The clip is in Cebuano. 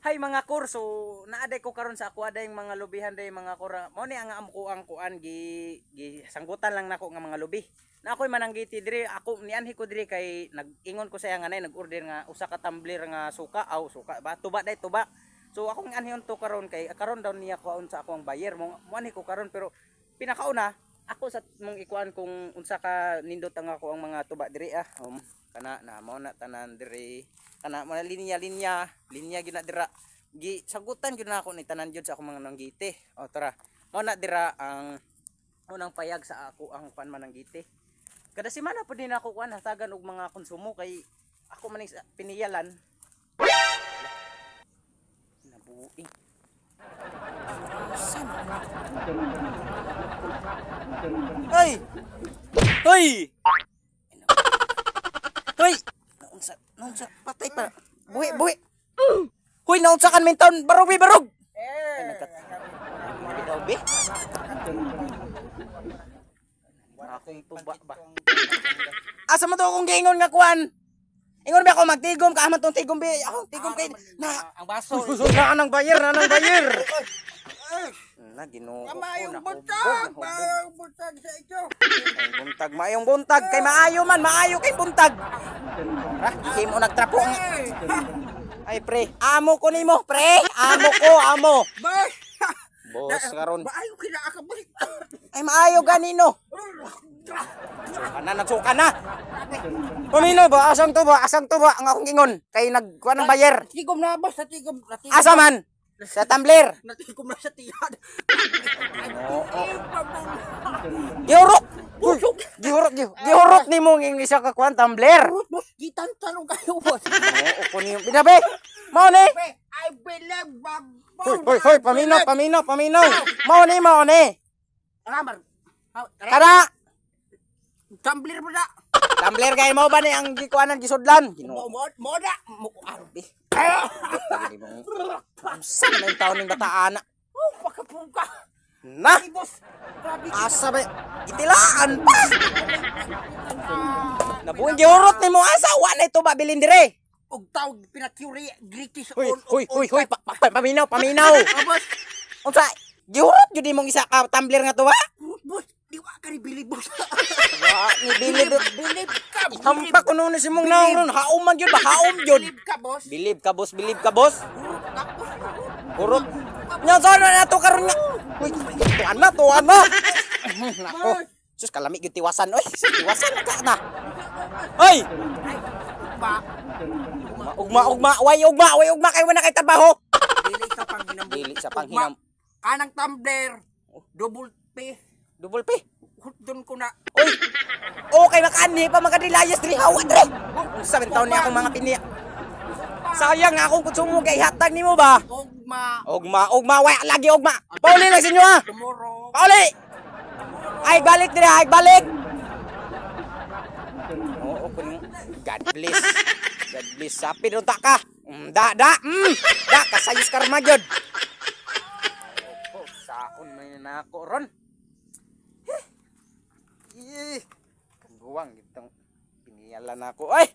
Hay mga kur, so naaday ko karon sa ako aday mga lubihan day mga kur. Mao ni ang amo ko ang kuan gi, gi sanggutan lang nako nga mga lubi. Na ako'y mananggiti diri, ako nianhi ko diri kay nag-ingon ko sa iya nga nay nag-order nga usa ka tumbler nga suka aw suka ba tuba day tuba. So akong anhion to karon kay karon daw niya kuan sa akong buyer mo moanhi ko karon, pero pinakauna ako sa mong ikuan kung unsa ka nindot ang ako ang mga tuba diri ah. Kana na mao na tanan diri, kana mo na linya linya linya gyud na dira, gi sagutan gyud na ako ni tanan gyud sa akong mga nanggiti. O tara, mao na dira ang unang payag sa ako ang kuan mananggiti. Kada semana pud din ako kuan hatagan og mga konsumo kay ako man sa piniyalan. Nabuing. Saan? Hoy! Hoy! Hoy! Naunsa, naunsa, patay pa. Buhi, buhi. Hoy, naunsa kan min taon, barog bi barog. Ay, nagkat. Hindi daw bi. Akong tuba ba. Asa man to akong giingon nga kuan? Ingon ba ako magtigom ka aman tong tigom bi? Akong tigom kay na Ang baso. Na anang bayar, na anang bayar. Na Ginoo ko, Maayong nahubog, buntag, nahubog. maayong buntag sa inyo. Maayong buntag, maayong buntag kay maayo man, maayo kay buntag. Ra, himo nagtrapo ang Ay pre, amo ko nimo, pre. Amo ko, amo. Boss! Boss karon. Maayo kina ka boss. Ay maayo ganino. Suka na, nagsuka na. Pamino ba? Asang to ba? Asang to ba? Ang akong ingon kay nagkuan ng bayar. Tigom na boss, natigom, natigom. Asa man? Sa tumbler. Natigom na sa tiyan. Oo. Gihurot. Gihurot, gihurot nimo ng isa ka kuan tumbler. Boss, gitantanong kayo boss. Oo, ko niyo. Binabe. Mao ni. I believe babong. Hoy, hoy, hoy, paminaw, paminaw, paminaw. Mao ni, mao ni. Ramar. Tara. Tumbler mo na. Tumbler kay mo ba ni ang gikuanan gisudlan? Ginoo. Mo mo na. Mo arbi. Unsa man yung taon ning bataan na? Oh, pakapuka. Na. Ay, boss. Grabe. Asa ba? Gitilaan pa. Nabuing gihurot nimo asa wa na ito ba bilin dire. Og tawag pinakuri British Hoy, hoy, hoy, hoy, paminaw, paminaw. Ah, boss. Unsa? Gihurot jud imong isa ka tumbler nga tuwa? Boss, di wa ka ni bilib boss. Wa ni bilib. Bilib ka. Hampa kuno ni simong naong ron, haom man jud ba, haom jud. Bilib ka, boss. Bilib ka boss, bilib ka boss. Hurot ka, boss. Hurot. Nya sa na nato karon nga. Uy, tuan na, tuan na. Nako. Sus kalami gyud tiwasan oy. Sus tiwasan na ka na. Oy, Ay, ba? ugma ugma, way ugma, way ugma kay wala kay trabaho. Dili sa panghinam. Dili sa panghinam. Kanang tumbler. Double P. Double P. Doon ko na. Oy. Okay makaanhi pa makadilayas diri hawa diri. Unsa man taon ni akong mga pinya. Sayang nga akong konsumo kay hatag nimo ba? Ugma. Ugma, ugma, way lagi ugma. Pauli lang sa inyo ha. Tomorrow. Pauli. Ay balik diri, ay balik. Oo, kun God bless. God bless. Sapi doon ta ka. Da da. Da kasayos karma gyud. Opo, saon man na ako ron. Ih, kaguwang gitong piniyala na ako. Ay!